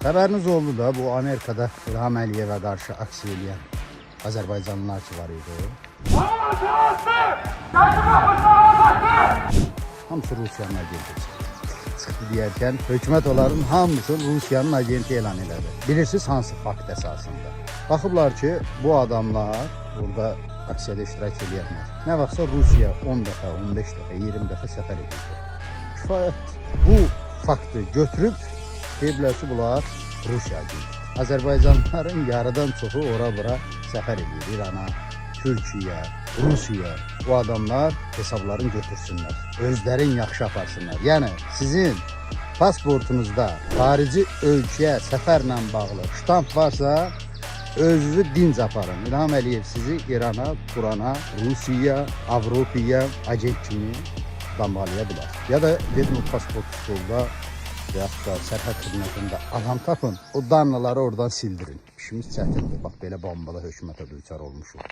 Xəbəriniz oldu da bu Amerikada İlham Əliyevə qarşı aksiya eləyən Azərbaycanlılar ki var idi. Hamısı Rusiyanın agenti çıxdı. Çıxdı deyərkən hökumət onların hamısını Rusiyanın agenti elan elədi. Bilirsiniz hansı fakt əsasında? Baxıblar ki, bu adamlar burada aksiyada iştirak eləyənlər. Nə vaxtsa Rusiya 10 dəfə, 15 dəfə, 20 dəfə səfər edirdi. Kifayət. Bu faktı götürüb deyiblər ki, bunlar Rusiya agenti. Azərbaycanlıların yarıdan çoxu ora-bura səfər edir. İrana, Türkiyə, Rusiya. Bu adamlar hesablarını götürsünlər. Özlərin yaxşı aparsınlar. Yəni sizin pasportunuzda xarici ölkəyə səfərlə bağlı ştamp varsa, özünüzü dinc aparın. İlham Əliyev sizi İrana, Turana, Rusiya, Avropaya agent kimi damğalaya bilər. Ya da gedin o pasport stolda və yaxud da sərhəd xidmətində adam tapın, o danlaları oradan sildirin. İşimiz çətindir. Bax belə bombalı hökumətə düçar olmuşuq.